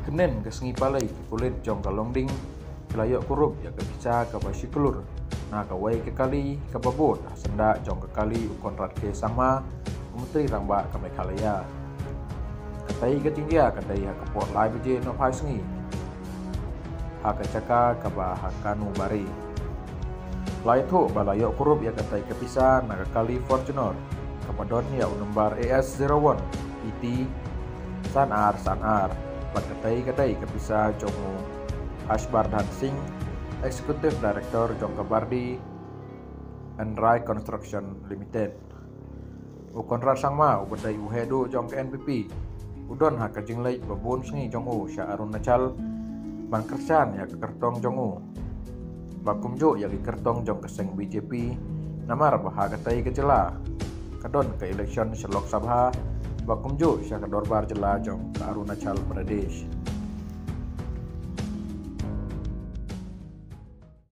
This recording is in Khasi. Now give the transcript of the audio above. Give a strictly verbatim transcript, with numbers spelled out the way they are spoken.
Mynhynnin ka sngi Palei, ki pulit jong ka Longding ki la ïoh kurup ïa ka pisa kaba shi klur na kawei ka kali kaba bud ha syndah jong ka kali u Conrad K Sangma, u Myntri Rangbah ka Meghalaya. Katei ka jingjia ka dei ha ka por lai baje nohphai sngi ha ka jaka kaba ha Kanubari. La ïathuh ba la ïoh kurup ïa katei ka pisa na ka kali Fortuner kaba don ïa u nombar A S zero one E T san ar san ar. Bad katei ka dei ka pisa jong u Harshvardhan Singh, Executive Director jong ka Bardi and Rai Construction Limited. U Conrad Sangma, uba dei u heh duh jong ka N P P, u don ha ka jingleit ba bun sngi jong u sha Arunachal ban kyrshan ïa ka kyrtong jong u, ba kumjuh ïa ki kyrtong jong ka seng B J P, namar ba ha katei ka jylla ka don ka election sha Lok Sabha, ba kumjuh sha ka dorbar jylla jong ka Arunachal Pradesh.